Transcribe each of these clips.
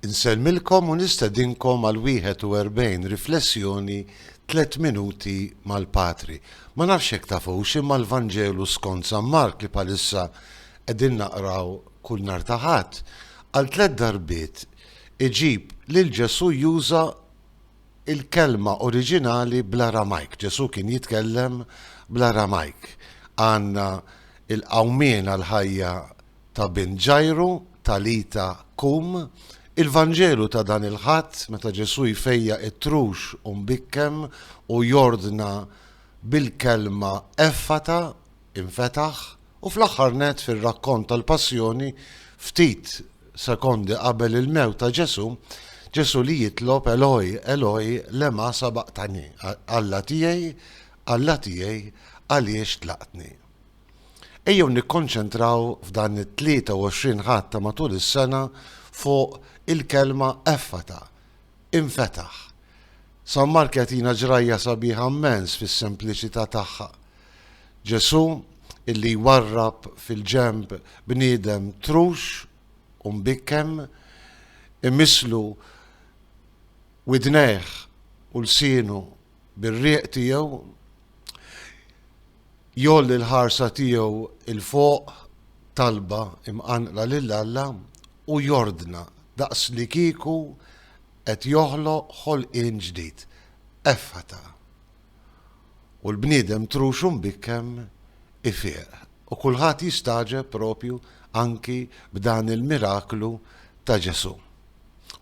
Insellmilkom u nistedinkom għal 41 riflessjoni Tlett Minuti mal-Patri. Ma nafx jekk tafux imma l-Vanġelu skont San Mark li bħalissa qegħdin naqraw kull nhar ta' Ħadd, għal tlett darbiet iġib lil Ġesù juża il-kelma oriġinali bl-Aramajk. Ġesù kien jitkellem bl-Aramajk. Għandna il-qawmien għall-ħajja ta' bint Ġajru, Talita kum, il-Vanġelu ta' dan il-Ħadd meta Ġesù jfejjaq it-trux u mbikkem u jordna bil-kelma Effata, infetaħ, u fl-aħħar nett fir-rakkont tal-Passjoni ftit sekondi qabel il-mewt ta' Ġesù, Ġesù li jitlob Eloi, Eloi, lema sabaqtani, Alla tiegħi, Alla tiegħi, għaliex tlaqtni? Ejjew nikkonċentraw f'dan it-23 Ħadd ta' matul is-sena fuq il-kelma Effata, infetaħ. San Mark jagħtina ġrajja sabiħa mmens fis-sempliċità tagħha. Ġesù illi jwarrab fil-ġenb bniedem trux u mbikkem, imisslu widnejh u lsienu bir-riq tiegħu, Jgħolli l-ħarsa tiegħu 'l fuq, talba imqanqla lil Alla, u jordna daqslikieku qed joħloq ħolqien ġdid. Effata! U l-bniedem trux u mbikkem ifieq. U kulħadd jistagħġeb propju anki b'dan il-miraklu ta' Ġesù.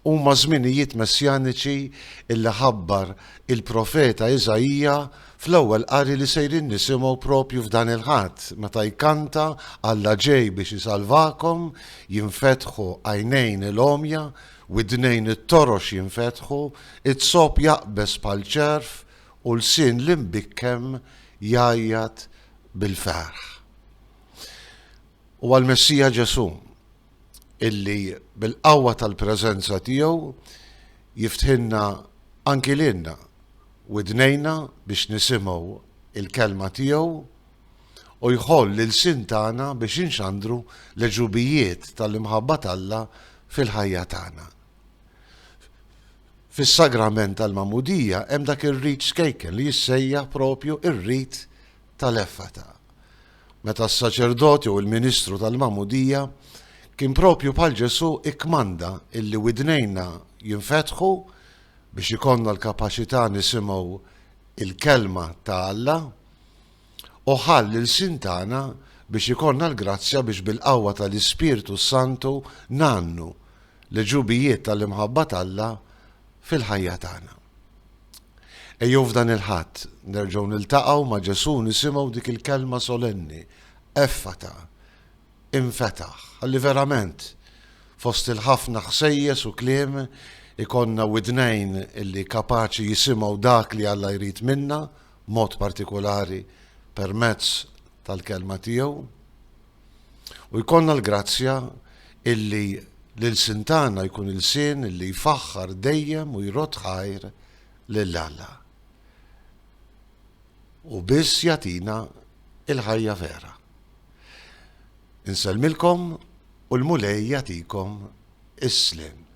Huma żminijiet messjaniċi illi ħabbar il-profeta Iżaija fl-ewwel qari li sejrin nisimgħu propju f'dan il-Ħadd, meta jkanta Alla ġej biex isalvakom, jinfetħu għajnejn il-għomja, widnejn it-torox jinfetħu, it-zopp jaqbeż bħal ċerv u lsien l-imbikkem jgħajjat bil-ferħ. Huwa l-Messija Ġesù illi bil-qawwa tal-preżenza tiegħu jiftħilna anki lilna widnejna biex nisimgħu l-kelma tiegħu u jħoll l-ilsien tagħna biex inxandru l-għeġubijiet tal-imħabba t'Alla fil-ħajja tagħna. Fis-sagrament tal-magħmudija hemm dak ir-rit ċkejken li jissejjaħ propju ir-rit tal-Effata. Meta s-saċerdot jew il-ministru tal-magħmudija kien propju bħal Ġesù ikkmanda illi widnejna jinfetħu biex ikollna l-kapaċità nisimgħu il-kelma ta' Alla u ħall l-ilsien tagħna biex ikollna l-grazzja biex bil-qawwa tal-Ispirtu s-Santu ngħannu l-għeġubijiet tal-imħabba t'Alla fil-ħajja tagħna. Ejjew f'dan il-Ħadd nerġgħu niltaqgħu ma' Ġesù nisimgħu dik il-kelma solenni, Effata, infetaħ, ħalli verament fost il-ħafna ħsejjes u kliem ikollna widnejn illi kapaċi jisimgħu dak li Alla jrid minna, b'mod partikulari permezz tal-kelma tiegħu. U jkollna l-grazzja illi l-ilsien tagħna jkun ilsien illi jfaħħar dejjem u jrodd ħajr lil Alla. U biss jagħtina il-ħajja vera. Insellmilkom u l-Mulej jagħtikom is-sliem.